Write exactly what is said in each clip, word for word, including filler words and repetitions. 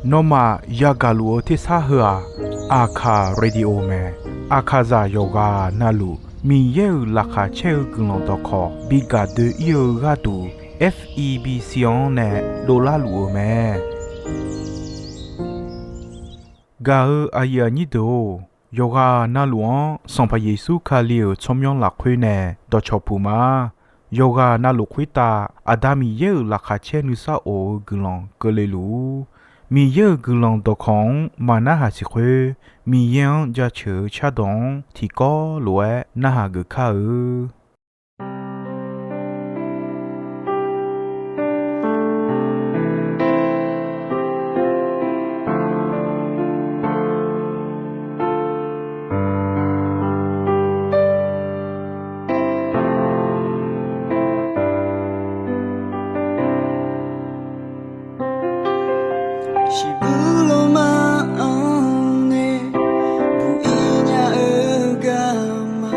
Nawmaf yagaq luf-eu tersar heu-aq, Aqkaq Radio mae. Aqkaqzaq yawqghaq navluf Miqyaer-euq laqkhaq caer-eu guiqlanq dawqkawq bi gaq doe-ir-eu gharduq, F E B C-anr nae dovlar luf-eu mae. Gaq-eu aqyuif aqnyir deuq-or, yawqghaq navluf-anr Sanqpaq Yeqsur Kali-euq tsawrmyanr lafkhoer nae dawqcawq puq ma. Yawqghaq navluf khoertav Aqda Miqyaer-euq laqkhaq caer nuisar of-eu guiqlanq keuvle luf-ur. Miqyaer-euq guiqlanq dawqkawq-anr maqnarhaq siq khoer, Miqyaer-anr jaceuq-eu cardawq-anr tiqkawv lof-aer narhaq geuf kar-eu. Shiqbuir lawrma-anr nae buq-ir nya-eu garma,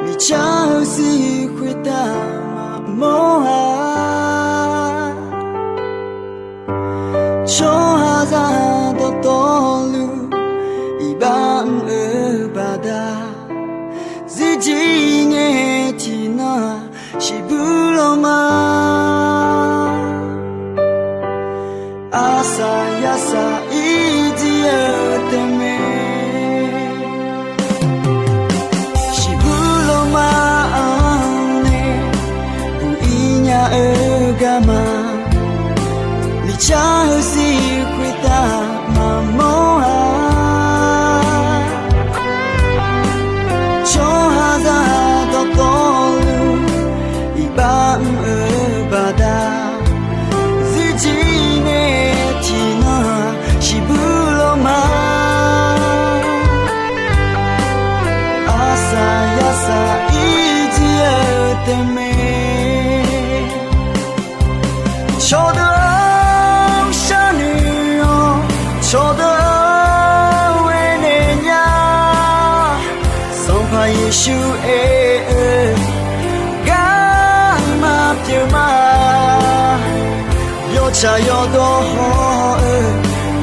miqcar-eu sir khoertav maqmawr-a. Tsawrhaqzaq dawqtawvluf iqbax mr-eu baqda, zirjir ngae tiqnan-aq, shiqbuir lawrma arsaq yarsaq ir jir-eu taef mae. Shiqbuir lawrma-anr nae buq-ir nya-eu garma, miqcar-eu sir khoertav maqmawr-a. Tsawrhaqzaq dawqtawvluf iqbax mr-eu baqda, zirjir ngae tiqnan-aq, shiqbuir lawrma arsaq yarsaq ir jir-eu taef mae. Cawqdeuq-or sharnoeq-awq, cawqdeuq-or aernaeq nya. Sanqpaq Yeqsur aer-eu garma pyeuf ma. Yawtsaq yawdawr haw-eu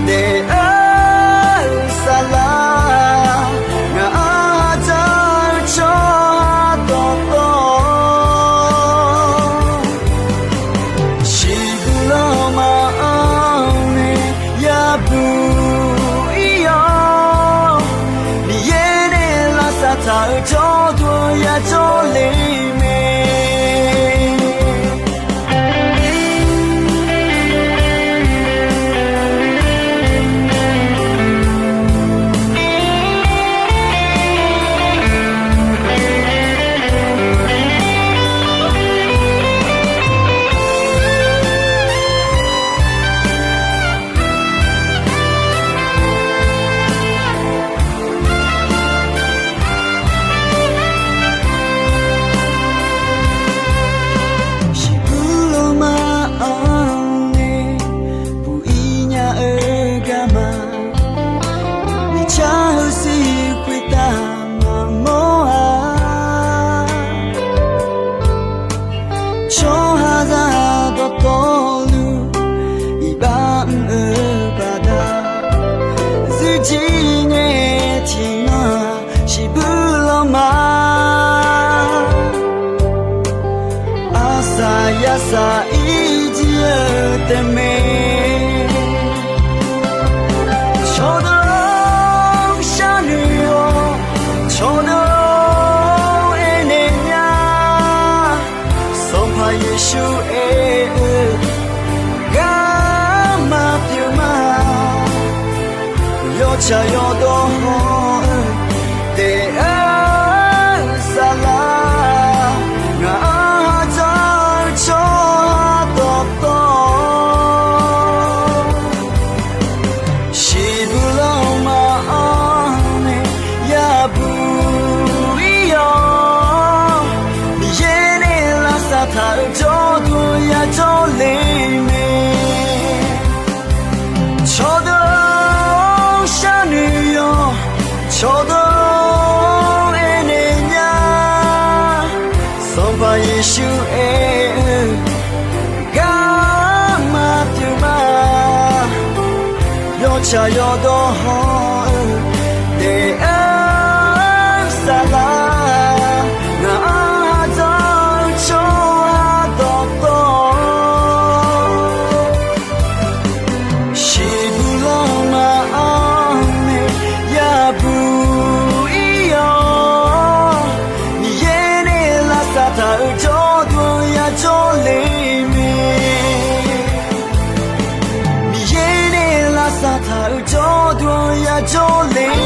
daef-eu saflar, ngaq-anr dzaq-eu tsawrhaq dawqtawv, shiqbuir lawrma-anr nae yabuq ir-awr, Miqyaer nae lavsav taq-euq jawrduq yajawr le mae. Shiqbuir lawrma-anr nae buq-ir nya-eu garma, miqcar-eu sir khoertav maqmawr-a. Tsawrhaqzaq dawqtawvluf iqbax mr-eu baqda, zirjir ngae tiqnan-aq, shiqbuir lawrma arsaq yarsaq ir jir-eu taef mae. Cawqdeuq-or sharnoeq-awq, cawqdeuq-or aernaeq nya. Sanqpaq Yeqsur aer-eu garma pyeuf ma. Yawtsaq yawdawr haw-eu daef-eu saflar, ngaq-anr dzaq-eu tsawrhaq dawqtawv, shiqbuir lawrma-anr nae yabuq ir-awr, Miqyaer nae lavsav taq-euq jawrduq yajawr le mae. Cawqdeuq-or sharnoeq-awq, Tsaq yawdawr hawr-eu daef-aer saflar, ngaq-anr aqdzanq-eu tsawrhaq dawqtawv, shiqbuq lanma-anr nae yabuq ir-awr, Miqyaer nae lavsav taq-euq jawrduq-anr yajawr le mae. Miqyaer nae lavsav taq-euq jawrduq-anr yajawr le mae.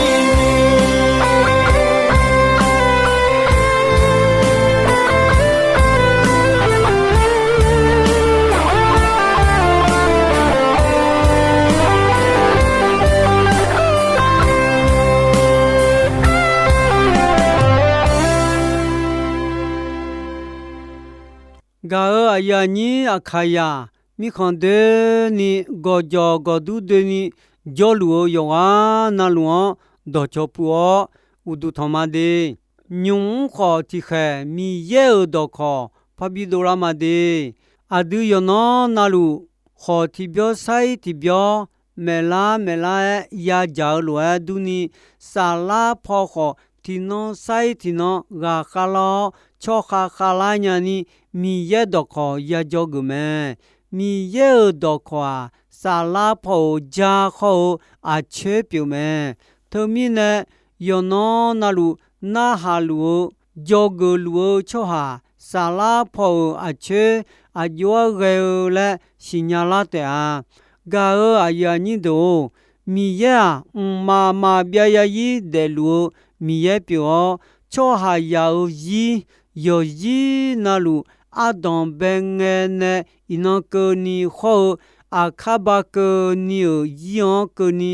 Gaq-euq aqyuif aqnyir Aqkaqyaq mirkhanq doeni, gawqjawq gawqdur doeni jawrluf-eu yawqghaq navluf-anr dawqcawq puq-awr uqduq tanq ma de. Nymq mr khawf tiqkhaeq Miqyaer-euq dawqkawq parbi dovlar ma de. Aqdui yawqnan navluf khawf tiqbyawr sar-ir tiqbyawr, maeqlar maeqlar-aer yadzaq-eu lof-aer durni, saflar paw khawf tiqnan sar-ir tiqnan ghaqkhav lar-awr, tsawrkhav khavlar nyani, Miqyaer dawqkawq yajawr geuf mae. Miqyaer-euq dawqkawq-aq, saflar paw-euq ja khawr-eu aqcoer pyeuf mae. Teumirnae, yawqnan navluf narhaq luf-eu, jawrgeuf luf-eu tsawrhaq saflar paw-euq aqcoer aqjox-aer ghae-eu laer siqnya lar taef-a. Gaq-euq aqyuif aqnyir deuq-or, Miqyaer-aq, mqmaq maqbyav yarzir daefluf-eu Miqyaer pyeuf-awr, tsawrhaqzaq-euq zir yawqzir navluf ardanq bae ngae nae iqnan keuvni khawr-eu, aqkar ba keuvni-euq zir-anr keuvni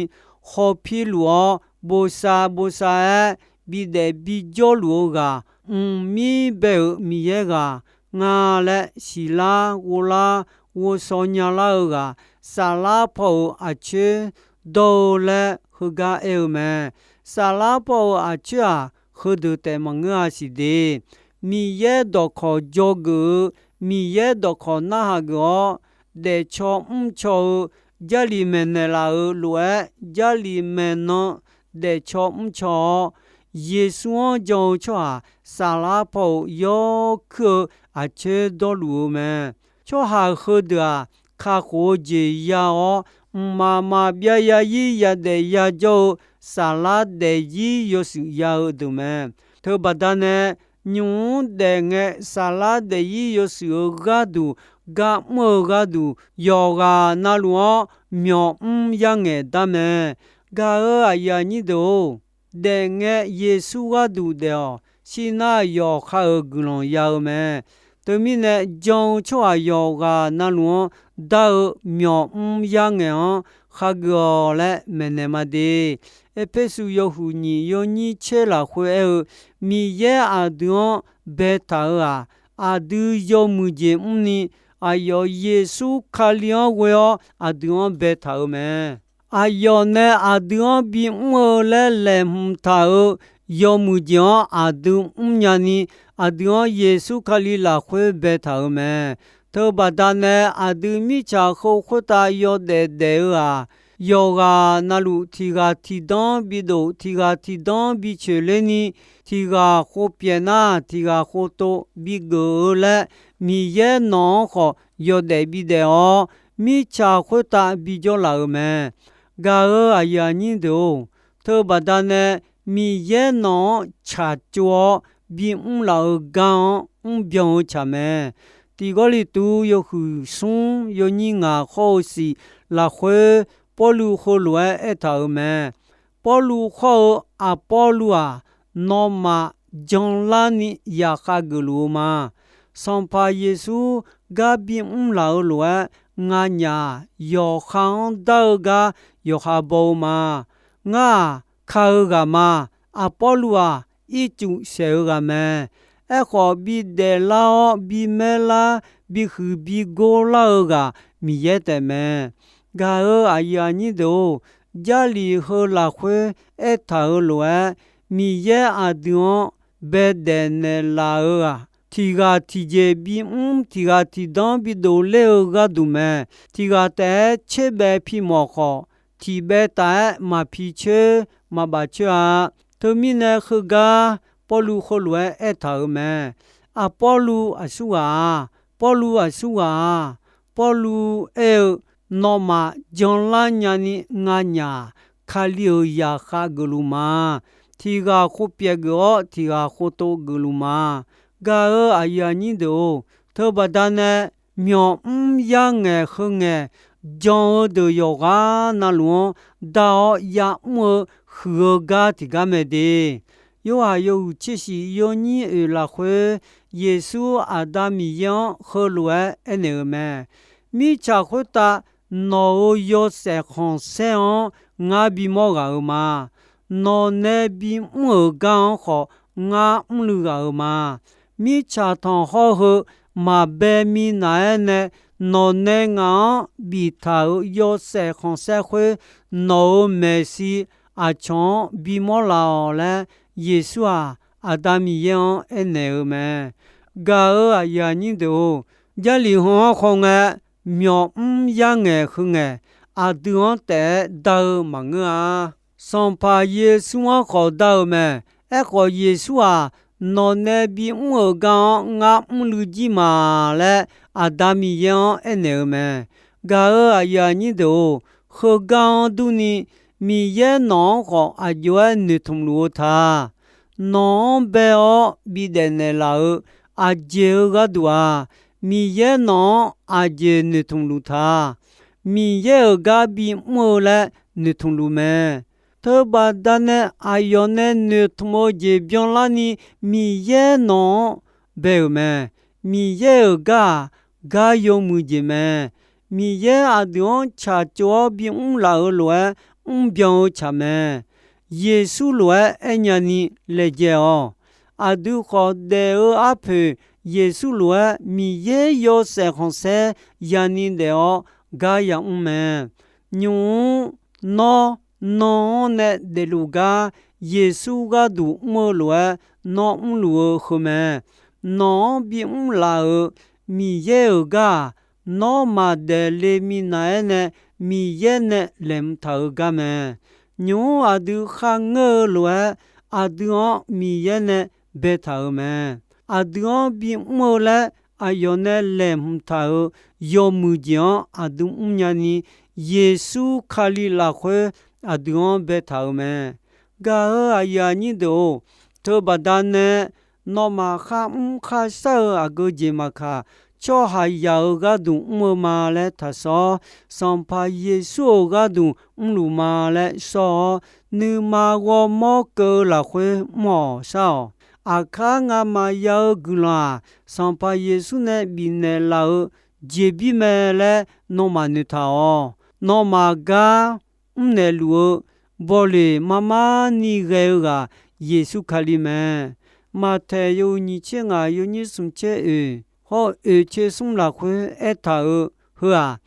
khawpir luf-awr, bosav bosav-aer bidaef bijawr luf-eu ghaq, mqmir bae-euq Miqyaer ghaq nga laer siqlar ghovlar ghovshaw nyalar-eu ghaq, saflar paw-euq aqcoer dawr-eu laer heugar aer-eu mae. Saflar paw-euq aqcoer-aq, heudeuq taef maqngeur-a siq de. Miqyaer dawqkawq jawrgeuf-eu, Miqyaer dawqkawq narhaq geuf-awr, daefcaw mrcaw-eu, Jarlif maeqnaeq laf-euq lof-aer, Jarlif maeqnan daefcaw mrcaw-awr, Yeqsur-anr jan-eu tsawrhaq saflar paw-euq yawkuir-eu aqcoer dawrluf-eu mae. Tsawrhaq heudeuq-aq, kakhof-eu jeq ya-awr, mqmaq maqbyav yarzir yadaef yajawr-eu saflar daefzir yawshuif ya-eu deuq mae. Teubaqda nae, nymq mr daef ngae saflar daefzir yawshuif-eu gharduq, gar mr-eu gharduq, yawqghaq navluf-anr myawq mr yarngaeq dar mae. Gaq-euq aqyuif aqnyir deuq-or, daef ngae Yeqsur gharduq daef-awq. Shirnar yawqha-euq guiqlanq ya-eu mae. Teumirnae jan-eu tsawrhaq yawqghaq navluf-anr dar-eu myawq mr yarngaeq-anr khageuf-awq laer maeqnaeq ma de. Erpersu yawhuiq nyiq yawnyir tser lafkhoer aer-eu, Miqyaer aqdui-anr baetaq-euq-aq, aqdui yawmuiq jeq mrni, aqyawf Yeqsur Kali-anr ghoe-awr aqdui-anr baetaq-euq mae. Aqyawf nae aqdui-anr bimr-eu laer laeqhmq taq-euq yawmuiq jeq-anr aqdui mrnya ni, aqdui-anr Yeqsur Kali lafkhoer baetaq-euq mae. Teubaqda nae aqdui mirtsaq heu khoertav yawdaef daef-eu-aq, yawqghaq navluf tiq ghaq tiq danr bidof, tiq ghaq tiq danr bicoeq lerni, tiq ghaq khov pyaeq nar tiq ghaq khov tov bigeuf-eu laer, Miqyaer nawq-anr khawf yawdaef bidaef-awr, mirtsaq khoertav bijawr laf-euq mae. Gaq-euq aqyuif aqnyir deuq-or, teubaqda nae Miqyaer nawq-anr tsaqtsov-awr bimr laf-eu gar-anr mrbyan-eu tsaq mae. Tiq Gawrliqtu yawhuiq smr yawnyir ngaq khawr-eu siq lafkhoer, Pawrluv heulof-aer aertaq-euq mae. Pawrluv khawr-eu Aqpawrluv-aq, nawmaf janlarni yaqkhav geufluf-eu ma. Sanqpaq Yeqsur gar bimr laf-eu lof-aer, nganyaf-aq, yawqha-anr dar-eu gar yawqha baw-eu ma. Ngar-aq, ka-eu ghaq ma. Aqpawrluv-aq, ircuf saeq-eu ghaq mae. Aerkhawf, bidaef lar-awr, bimaer lar, bihuiq bigor lar-eu ghaq Miqyaer taef mae. Gaq-euq aqyuif aqnyir deuq-or, Jarlif heu lafkhoer aertaq-euq lof-aer, Miqyaer aqdui-anr baedaef naeqlaf-euq-aq, tiq ghaq tiqjeq bimr, tiq ghaq tiqdanr bidof ler-eu gharduq mae. Tiq ghaq taef-aer tserbaev pi mawf khawf, tiqbaev taf-aer maqpi coer maqbaf coer-a. Teumirnae heugar Pawrluv heulof-aer aertaq-euq mae. Aqpawrluv aqsurghaq-aq, Pawrluv aqsurghaq-aq, Pawrluv aer-eu, nawmaf janlar nyani nganyaf, Kali-euq zaqkhav geufluf ma. Tiq ghaq khofpyaeq geuf-awr, tiq ghaq khoftof geufluf ma. Gaq-euq aqyuif aqnyir deuq-or, teubaqda nae myawqmr yarngaeq heungaeq jan-eu deuq yawqghaq navluf-anr dar-awr ya'mr-eu huiq-eu gar tiqgar mae de. Yorhaq yawhuiq tser shif yawnyir oeq lafkhoer, Yeqsur Aqda Miqyaer-anr heulof-aer aernaeq-eu mae. Mirtsaq khoertav nawq-euq yawshaef khanqsaer-anr ngar bimawr ghaq-euq ma. Nawq nae bimr-euq gar-anr khawf ngar mrluiv ghaq-euq ma. Mirtsaq tanq hawr heu maqbae minav-aer nae, nawq nae ngaq-anr biftaq-euq yawshaef khanqsaer khoer, nawq-euq maeqshi aqcawq-anr bimawr laf-awq laer, Yeqsur-aq, Aqda Miqyaer-anr aernaeq-eu mae. Gaq-euq aqyuif aqnyir deuq-or, Jarlif heu-anr khawngae, myawqmr yarngaeq heungaeq aqdui-anr taef-aer dar-eu maqngeur-a. Sanqpaq Yeqsur-anr khawf dar-eu mae. Aerkhawf, Yeqsur-aq, nawq nae bimr-euq gar-anr ngar mrluiv jir ma laer, Aqda Miqyaer-anr aernaeq-eu mae. Gaq-euq aqyuif aqnyir deuq-or, heugar-anr durni, Miqyaer nawq-anr khawf aqjox-aer noeqtmq luf-eu ta. Nawq-anr bae-awr bidaef naeqlaf-eu aqjeq-eu gharduq-aq, Miqyaer nawq-anr aqjeq noeqtmq luf ta. Miqyaer-euq gar bimr-eu laer noeqtmq luf mae. Teubaqda nae aqyawf nae noeqtmq-eu jeq byanlarni Miqyaer nawq-anr bae-euq mae. Miqyaer-euq gar-aq, gar yawmuiq jeq mae. Miqyaer aqdui-anr tsaqtsov-awr bimr laf-eu lof-aer mrbyan-eu tsaq mae. Yeqsur lof-aer aernya ni laejae-awq. Aqdui khawf daef-eu arpoeq Yeqsur lof-aer Miqyaer yawshaef khanqsaer yani daef-awr gar yamr mae. Nymq-mr nawr nan-anr nae daefluf gar Yeqsur gharduq mr-eu lof-aer nawr mrluf-eu heu mae. Nawq-anr bimr laf-euq Miqyaer-euq gar-aq, nawr maqdaef le minav-aer nae Miqyaer nae laeqhmq taq-eu gar mae. Nymq-mr aqdui kharngeur-eu lof-aer, aqdui-anr Miqyaer nae baetaq-euq mae. Aqdui-anr bimr-eu laer aqyawf nae laeqhmq taq-euq yawmuiq jeq-anr aqdui mrnya ni, Yeqsur Kali lafkhoer aqdui-anr baetaq-euq mae. Gaq-euq aqyuif aqnyir deuq-or, teubaqda nae nawmaf kharmr kharshar-eu aqgeu jeq maqkaq, tsawrhaqzaq-euq gharduq mr-eu ma laer taqsawr-awr, Sanqpaq Yeqsur-euq gharduq mrluf ma laer shawr-awr, nuima ghawrmawr keuv-eu lafkhoer mr-awq shar-awq. Aqkar ngamaf ya-eu guiqlanq-aq, Sanqpaq Yeqsur nae bifnaeq laf-eu jeqbir mae laer nawmaf noeqtaq-awq. Nawmaf gar mrnaeq luf-eu bawleq marmar ni ghae-eu ghaq Yeqsur Kali mae. Maqtaeq yawhuiq nyiq tser ngaq yawnyir smq tser oeq hawr oeq tser smr lafkhoer aertaq-euq heu-aq,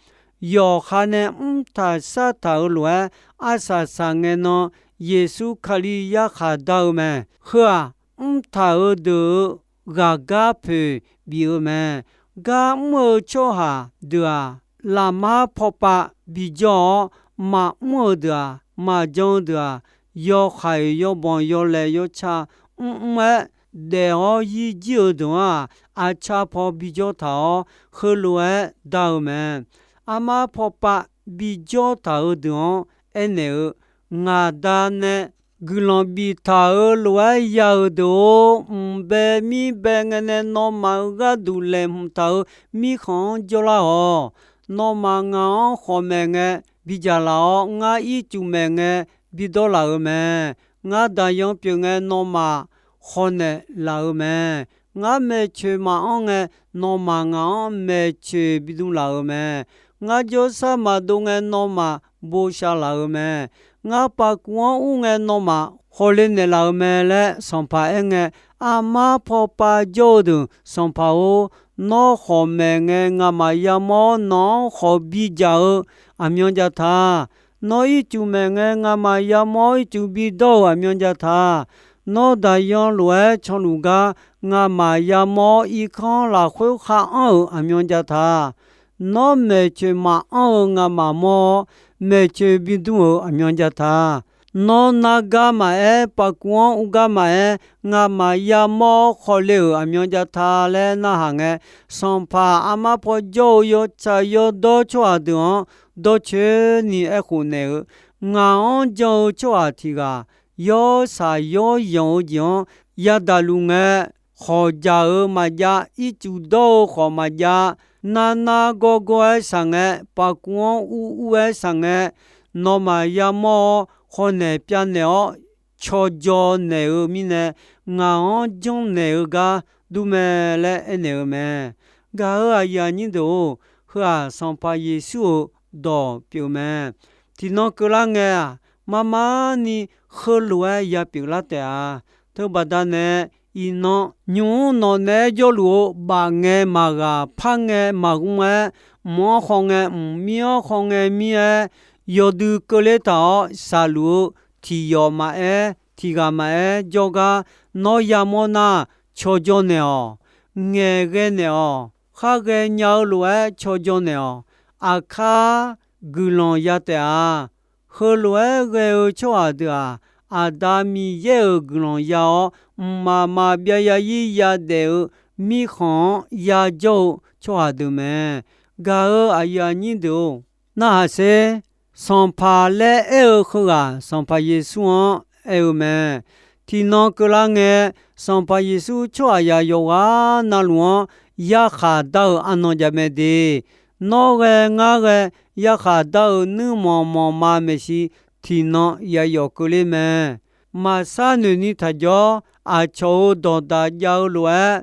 yawqha nae mrtaq shartaq-euq lof-aer arsaq saq ngae nan Yeqsur Kali yarkhaq dar-eu mae. Heu-aq, mrtaq-euq deuq-euq ghaqgar poeq bif-eu mae. Gar mr-eu tsawrhaq deuq-aq, lafmar pawpav bijawr-awr, maqmr-eu deuq-aq, maqjan-eu deuq-aq, yawhaiq yawbanq yawlaeq yawca mrmr-aer daef-awr yir jir-eu deuq-anr-aq, aqcar paw bijawr taq-awr, heulof-aer dar-eu mae. Armar pawpav bijawr taq-euq deuq-anr aernaeq-eu, Ngaq Da nae guiqlanq biftaq-euq lof-aer ya-euq deuq-or, mq bae mir bae ngae nae nawmaf-euq gharduq laeqhmq taq-euq mirkhanq-anr jawrlar-awq. Nawmaf ngaq-anr khawqmaeq ngae bidzaq laf-awr, ngar ircuf maeq ngae bidawr laf-euq mae. Ngar daqyan pyeuf ngae nawmaf khawqnaeq laf-euq mae. Ngar maeqtsoeq maqanr ngae, nawmaf ngaq-anr maeqtsoeq bidm laf-euq mae. Ngar jawrsar maqdov ngae, nawmaf boshaq laf-euq mae. Ngar pavkuv-anr ur ngae, nawmaf khawqle naeqlaf-euq mae laer Sanqpaq aerngae, armar pawpav jawr-eu deuq, Sanqpaq-or, nawr khawqmaeq ngae ngamaf yamawr-awr nawq-anr khawq bidzaq-eu aqmyan jav ta. Nawr ircuf maeq ngae ngamaf yamawr-awr ircuf bidawr-euq aqmyan jav ta. Nawr daqyan lof-aer canluf gar ngamaf yamawr-awr irkanr lafkhoer khar anr-euq aqmyan jav ta. Nawr maeqtsoeq maqanr-eu ngamaf mawr-awr, maeqtsoeq bidmr-euq aqmyan jav ta. Nawr nargar maqaer, paqkuv-anr urgar maqaer, ngamaf yamawr-awr khawle-euq aqmyan jav ta laer narhaq ngae, sanqpaq armar paw jawr-eu yawtsaq yawdawr tsawrhaq deuq-anr dawrcoeni aerkhof naeq-eu, ngaq-anr jan-eu tsawrhaq tiq ghaq, yawr saq yawr yanq-eu jeq-anr yadaq luf ngae, khawqjaq-euq maqjav, ircuf dawr-eu khawf maqjav, narnar gawrgawr-aer saq ngae, paqkuv-anr ur ur-aer saq ngae, nawmaf yamawr-awr khawnaeq pyavnaeq-awr cawjaw naeq-eu mirnae, ngaq-anr janrnaeq-eu gar dur mae laer aernaeq-eu mae. Gaq-euq aqyuif aqnyir deuq-or, heu-aq Sanqpaq Yeqsur-euq dawq pyeuf mae. Tiqnan keuvlar ngae-aq, mar mar ni heulof-aer yapyeuf lar taef-a. Teubaqda nae, iqnan nymq-mr nawq naeq-aer jawrluf-eu baf ngae maqghaq, par ngae maqgmr-aer, mq-anr khaw ngae mq, mir-anr khaw ngae mir-aer, yawdui keuvler taq-awr shaqluf-eu tiq yawf maqaer, tiq ghaq maqaer jawrgar nawr yamawr nar, cawjaw naeq-awq. Ngaeqghae naeq-awq. Kharghae nya-eu lof-aer cawjaw naeq-awq. Aqkar guiqlanq ya taef-a. Heulof-aer ghae-eu tsawrhaq deuq-aq, Aqda Miqyaer-euq guiqlanq ya-awr, mqmaq maqbyav yarzir yadaef-eu mirkhanq-anr yajawr-eu tsawrhaq deuq mae. Gaq-euq aqyuif aqnyir deuq-or, narhaq sher. Sanqpaq laer aer-eu heughaq Sanqpaq Yeqsur-anr aer-eu mae. Tiqnan keuvlar ngae, Sanqpaq Yeqsur tsawrhaqzaq yawqghaq navluf-anr yarkhaq dar-euq arnan jav mae de. Nawr ghae ngar ghae yarkhaq dar-euq nuirmanq manqma maeqshi tiqnan yayawf keuvler mae. Maqsar noeqni taqjawr, aqcawq-euq dawqdaq jav-eu lof-aer,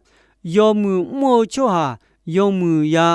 yawmuiq mr-eu tsawrhaq yawmuiq ya,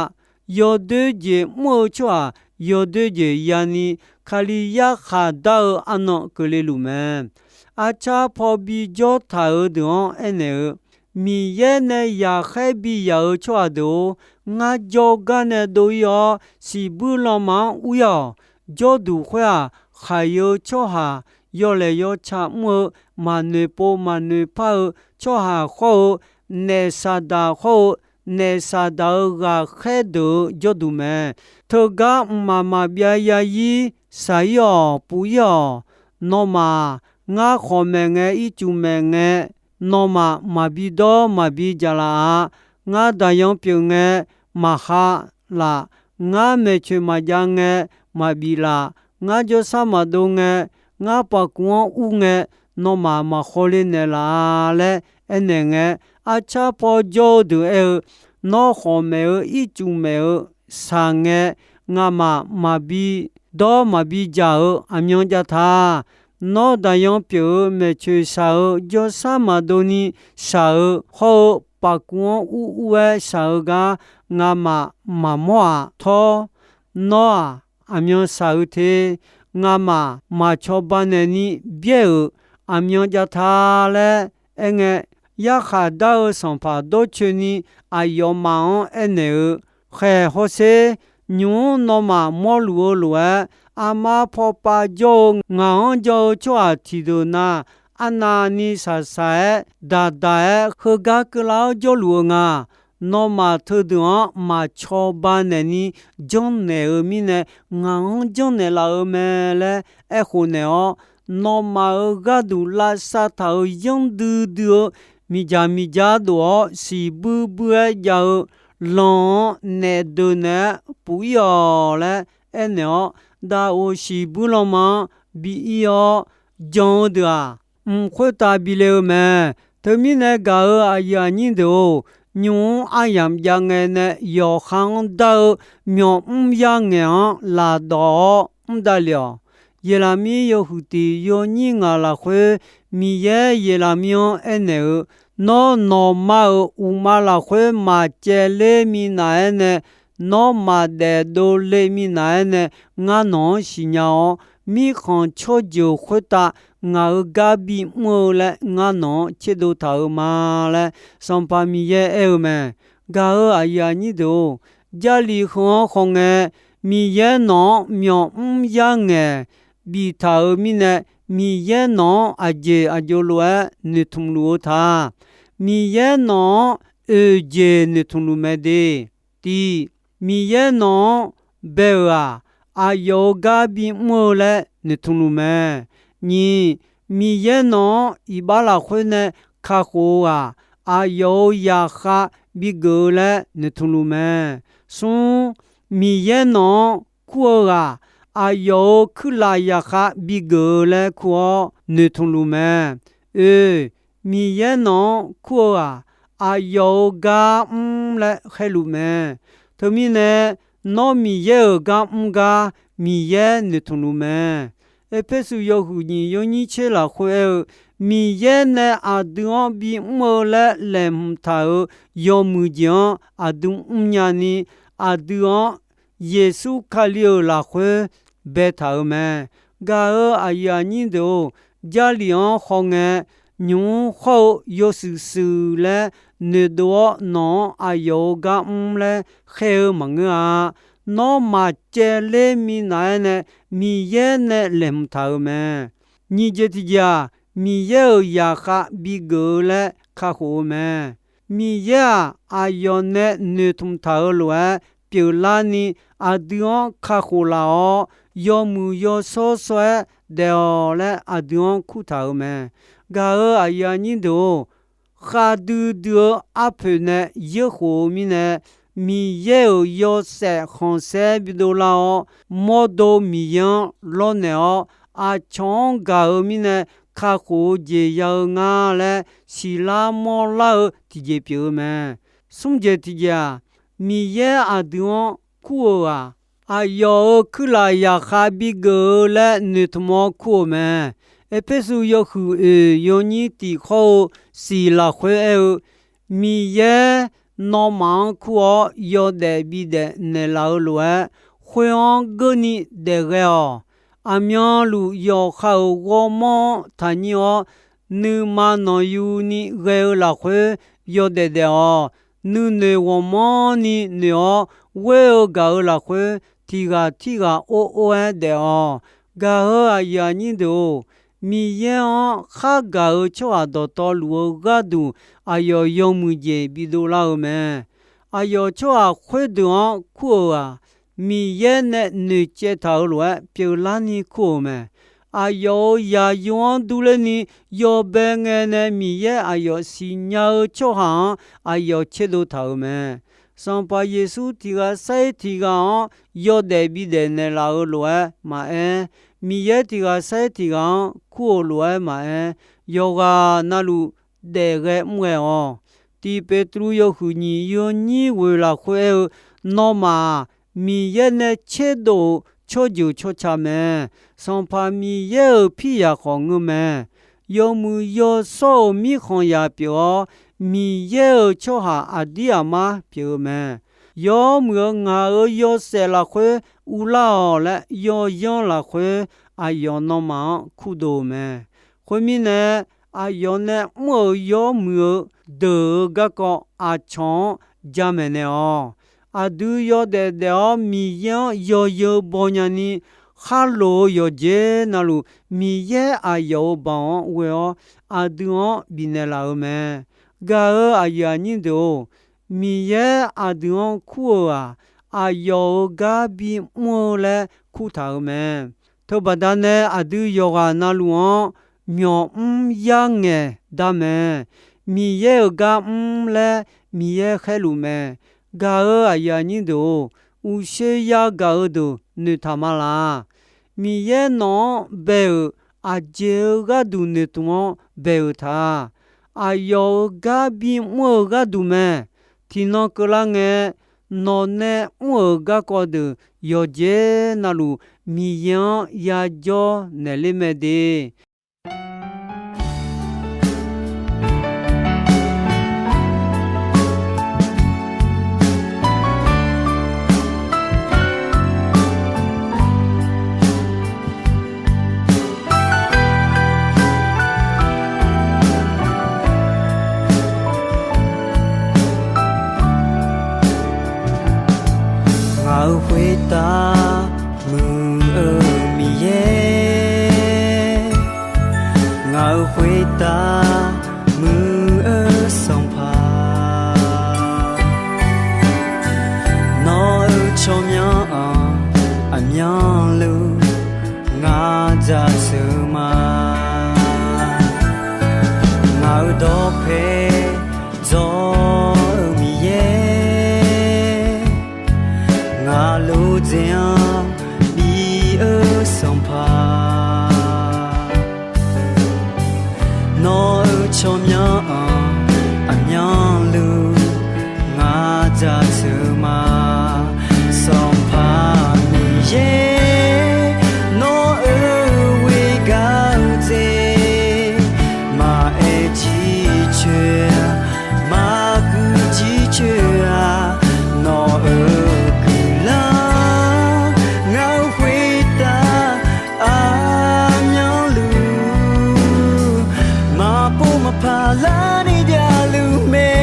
yawdoer jeq mr-eu tsawrhaq yawdoer jeq yani, Kali yarkhaq dar-eu arnan keuvle luf mae. Arcar paw bijawr taq-euq deuq-anr aernaeq-eu, Miqyaer nae yaqkhaer biyaq-euq tsawrhaq deuq-or, ngar jawrgar nae dov-ir-awr, siqbuir lanma-anr ur-ir-awq. Jawrduq khoer-aq, khaq-eu tsawrhaq, yawlaeq yawtsaq mr-eu, maqnoeq pov maqnoeq par-eu tsawrhaq khawr-eu, naef saqdaq khawr-eu, naef saqdaq-euq ghaqkhaer deuq-eu jawrduq mae. Teugar mqmaq maqbyav yarzir shaq-ir-awq, puf-ir-awq. Nawmaf, ngar khawq maeq ngae, ircuf maeq ngae, nawmaf maqbi dawr maqbi jaq laf-a. Ngar daqyan pyeuf ngae, maqha laf. Ngar maeqtsoeq maqjav ngae, maqbif laf. Ngar jawrsar maqdov ngae, ngar paqkuv-anr ur ngae, nawmaf maqkhawle naeqlaf-a laer aernaeq ngae, arcar paw jawr-eu deuq aer-eu, Nawr khawq maeq-eu ircuf maeq-eu shaq ngae, ngamaf maqbi dawr maqbi jaq-eu aqmyan jav ta. Nawr daqyan pyeuf-eu maeqtsoeq shaq-eu jawrsar maqdov ni shaq-eu hawr-eu paqkuv-anr ur ur-aer shaq-eu gar ngamaf maqmawr-aq tawr. Nawr-aq aqmyan shaq-eu te. Ngamaf maqcawba naeqni byaer-euq aqmyan jav ta laer aerngae, yarkhaq dar-eu sanqpaq dawrcoeni aqyawfmaf-anr aernaeq-eu, Khaeq hawsher. Nymq-mr nawmaf mawrluf-eu lof-aer, armar pawpav jawr-eu ngaq-anr jan-eu tsawrhaq tiqdeuq na, arnavni shaqshaq-aer daqdaq-aer heugar keuvlar-awr jawrluf-eu nga. Nawmaf teudeuq-anr maqcawba naeqni janrnaeq-eu mirnae, ngaq-anr janrnaeq laf-eu mae laer aerkhof naeq-awr, nawmaf-euq gharduq lavsav taq-euq yanr duidui-eu miqdzaq miqdzaq dof-awr siqbuir buir-aer jav-eu lan-anr naef deuq naeq-aer puf-ir-awq laer aernaeq-awr, daqoq siqbuir lanma-anr bi-ir-awr, jan-eu deuq-aq, mq khoertav bi le-eu mae. Teumirnae gaq-euq aqyuif aqnyir deuq-or, nymq-mr aryamq jav ngae nae yawqha-anr dar-eu myawqmr yar ngaeq-anr lafdawq-awr mr davlef-awq. Yeqlaqmir yawhuiq tiq yawnyir ngaq lafkhoer, Miqyaer Yeqlaqmir-anr aernaeq-eu, Nawr nawqma-euq uqma lafkhoer maqcaevler minav-aer nae, nawr maqdaef dovle minav-aer nae, ngar nawq-anr siqnya-awr, mirkhanq tsawrjeuq khoertav ngaq-euq gar bimr-eu laer ngar nawq-anr tserdov taq-euq ma laer Sanqpaq Miqyaer aer-eu mae. Gaq-euq aqyuif aqnyir deuq-or, Jarlif heu-anr khawf ngae, Miqyaer nawq-anr myawqmr yar ngaeq biftaq-euq mirnae, Miqyaer nawq-anr aqjeq aqjov lof-aer noeqtmq luf-eu ta. Miqyaer nawq-anr oeq jeq noeqtmq luf mae de. Tiq, Miqyaer nawq-anr bae-euq-aq, aqyawf-euq gar bimr-eu laer noeqtmq luf mae. Nyiq, Miqyaer nawq-anr iqbax lafkhoer nae kakhof-eu ghaq, aqyawf-euq zaqkhav bigeuf-eu laer noeqtmq luf mae. Smr, Miqyaer nawq-anr kur-eu ghaq, aqyawf-euq kuirlaf zaqkhav bigeuf-eu laer kur-awr noeqtmq luf mae. Oe, Miqyaer nawq-anr kur-eu ghaq, aqyawf-euq gar mr laer khaerluf mae. Teumirnae, nawr Miqyaer-euq gar mr gar Miqyaer noeqtmq luf mae. Erpersu yawhuiq nyiq yawnyir tser lafkhoer aer-eu, Miqyaer nae aqdui-anr bimr-eu laer laeqhmq taq-euq yawmuiq jeq-anr aqdui mrnya ni, aqdui-anr Yeqsur Kali-euq lafkhoer baetaq-euq mae. Gaq-euq aqyuif aqnyir deuq-or, Jarlif-anr hawngae, nymq-mr hawr-eu yawshuif shuif laer noeqdov-awr, nawq-anr aqyawf-euq gar mr laer khaer-eu maqngeur-a. Nawr maqcaevler minav-aer nae Miqyaer nae laeqhmq taq-euq mae. Nyiq jeq tiq jeq-aq, Miqyaer-euq zaqkhav bigeuf-eu laer kakhof-eu mae. Miqyaer-aq, aqyawf nae noeqtmq taq-euq lof-aer pyeuflarni, aqdui-anr kakhof laf-awr, yawmuiq yawshawr shawr-aer daef-awq laer aqdui-anr kurtaq-euq mae. Gaq-euq aqyuif aqnyir deuq-or, khavdui dui-eu arpoeq nae yeurkhof-eu mirnae, Miqyaer-euq yawshaef khanqsaer bidov lar-awr, mawrdo Miqyaer-anr lawrnaeq-awr, aqcawq-anr gaq-eu mirnae kakhof-eu jeq ya-eu nga laer siqlar mawrlar-eu tiqjeq pyeuf-eu mae. Smr jeq tiq jeq-aq, Miqyaer aqdui-anr kur-euq-aq, aqyawf-euq kuirlaf zaqkhav bigeuf-eu laer noeqtmq-awr kur-euq mae. Erpersu yawhuiq oeq yawnyir tiq hawr-eu siq lafkhoer aer-eu, Miqyaer nawmaf-anr kur-awr yawdaef bidaef naeqlaf-eu lof-aer, khoer-anr geurni daef ghae-awq. Aqmyanluf yawqha-euq ghawrmawr-anr taqnyir-awr, nuima nanqyuni ghae-eu lafkhoer yawdaef daef-awq. Nuinoeq ghawqmanrni noeq-awr, ghoer-eu gaq-euq lafkhoer tiq ghaq tirghaq or or-aer daef-awq. Gaq-euq aqyuif aqnyir deuq-or, Miqyaer-anr khargaq-eu tsawrhaq dawqtawvluf-eu gharduq aqyawf yawmuiq jeq bidov lar-eu mae. Aqyawf tsawrhaq khoerdeuq-anr kur-euq-aq, Miqyaer nae noeqcaev taq-euq lof-aer pyeuflarni kur-euq mae. Aqyawf-euq zaqyo-anr durlerni yawbae ngae nae Miqyaer aqyawf siqnya-eu tsawrhaq-anr aqyawf tserdov taq-euq mae. Sanqpaq Yeqsur tiq ghaq sair tiq ghaq-anr yawdaef bidaef naeqlaf-eu lof-aer maqaer, Miqyaer tiq ghaq sair tiq ghaq-anr kur-euq lof-aer maqaer, yawqghaq navluf daef ghae mr ghae-awq. Tiq Beqtuvluv yawhuiq nyiq yawnyir ghoeq lafkhoer aer-eu, nawmaf-aq, Miqyaer nae tserdov-euq tsawrjeuq tsawrca mae. Sanqpaq Miqyaer-euq piryaq khawf ngeur mae. Yawmuiq yawshawr-euq mirkhanq yaq pyeuf-awr, Miqyaer-euq tsawrhaq aqdir aqmar pyeuf-eu mae. Yawmuiq-eu ngaq-euq yawshaef lafkhoer uvlar-awq laer yawyanr lafkhoer, aqyawf nawmaf-anr kurdov-eu mae. Khoermirnae, aqyawf nae mr-euq yawmuiq-eu deuq-euq garkawv aqcawq-anr jamaeq naeq-awq. Aqdui yawdaef daef-awr Miqyaer-anr yawzeu baw nyani, khar loq-eu yawqjeq navluf Miqyaer aqyawf-euq baoq-anr ghoe-awr aqdui-anr bifnaeq laf-euq mae. Gaq-euq aqyuif aqnyir deuq-or, Miqyaer aqdui-anr kur-euq-aq, aqyawf-euq gar bimr-eu laer kurtaq-euq mae. Teubaqda nae aqdui yawqghaq navluf-anr myawqmr yarngaeq dar mae. Miqyaer-euq gar mr laer Miqyaer khaerluf mae. Gaq-euq aqyuif aqnyir deuq-or, uqshoe yagaq-eu deuq noeqtaq ma laq. Miqyaer nawq-anr bae-euq aqjeq-eu gharduq noeqtmq-anr bae-euq ta. Aqyawf-euq gar bimr-eu gharduq mae. Tiqnan keuvlar ngae, nawq nae mr-euq garkawv deuq yawqjeq navluf Miqyaer-anr yajawr naeqler mae de. Ngaq-euq khoertav muiq-eu Miqyaer, ngaq-euq khoertav muiq-eu Sanqpaq, nawq Dzaeq-anr bi-eu Sanqpaq, nawq-euq tsawrmyanr-anr aqmyanluf ngar jaceuq ma. Sanqpaq Miqyaer, nawq-euq ghoegaq-eu jeq maqaer jircoer-a, maqguiq jircoer-a, nawq-euq guiqlanq ngar-eu khoertav aqmyanluf maqpov maqpaq larni javluf mae.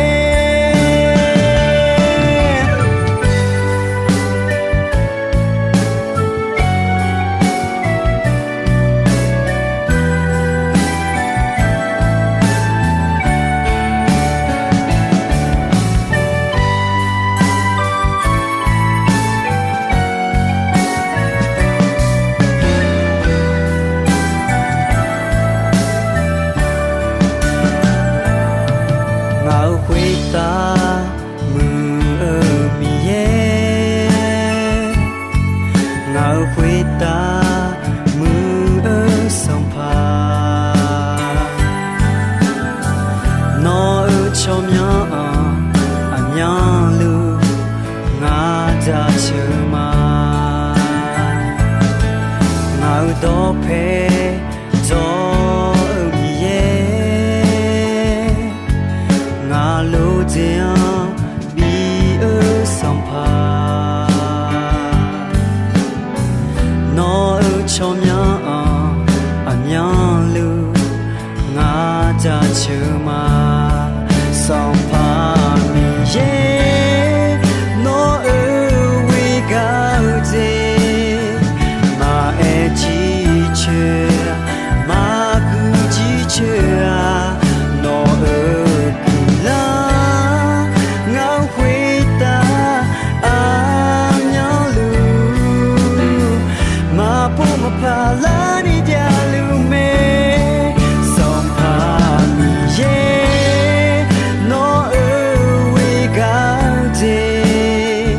Ngaq-euq khoertav muiq-eu Miqyaer, ngaq-euq khoertav muiq-eu Sanqpaq, nawq-euq tsawrmyanr-anr aqmyanluf ngar jaceuq ma. Ngaq-euq dawqpae dzaw-eu Miqyaer, ngaq lof dzaeq-anr bi-eu Sanqpaq, nawq-euq tsawrmyanr-anr aqmyanluf ngar jaceuq ma. Sanqpaq Miqyaer, nawq-euq ghoegaq-eu jeq maqaer jircoer, maqguiq jircoer-a, nawq-euq guiqlanq ngar-eu khoertav aqmyanluf maqpov maqpaq larni javluf mae. Sanqpaq Miqyaer, nawq-euq ghoegaq-eu jeq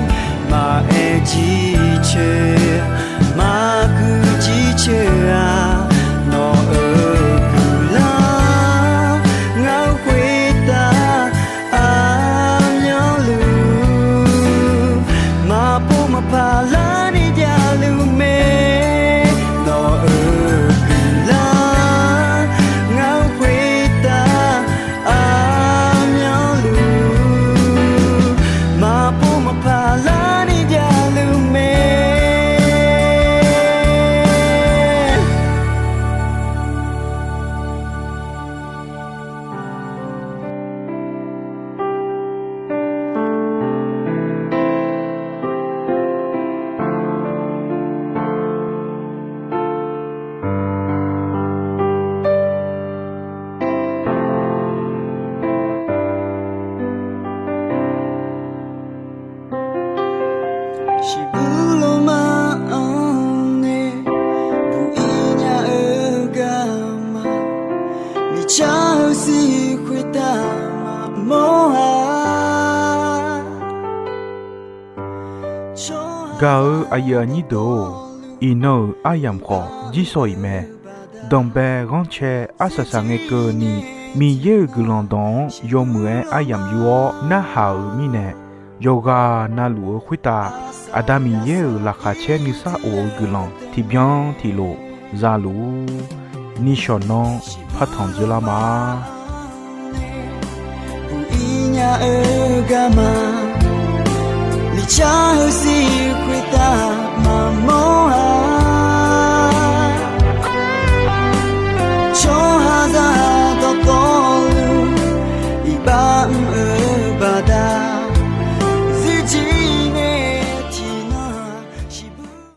maqaer jircoer, maqguiq jircoer-a, nawq-euq guiqlanq ngar-eu khoertav aqmyanluf maqpov maqpaq larni javluf mae. Nawq-euq guiqlanq ngar-eu khoertav aqmyanluf maqpov maqpaq larni javluf mae. Shiqbuir lorma-anr nae buq-ir nya-eu garma, miqcar-eu zir khoertav maqmawr-a. Gaq-eu aqyuif aqnyir deuq-or, iqnan-euq aryamq khawf jirsawq-iq mae. Danqbae ghanrcae arsaq saq ngae keuvni, Miqyaer-euq guiqlanq dawq-anr yawmuiq-aer aryamq yur-awr narhaq-euq mirnae, yawqghaq na luf-eu khoertav Aqda Miqyaer-euq laqkhaq caer nuisar of-eu guiqlanq tiqbyan tiqlof za luf-ur. Nishawq nanr partanq dzeurlar ma. Buq-ir nya-eu garma, miqcar-eu zir khoertav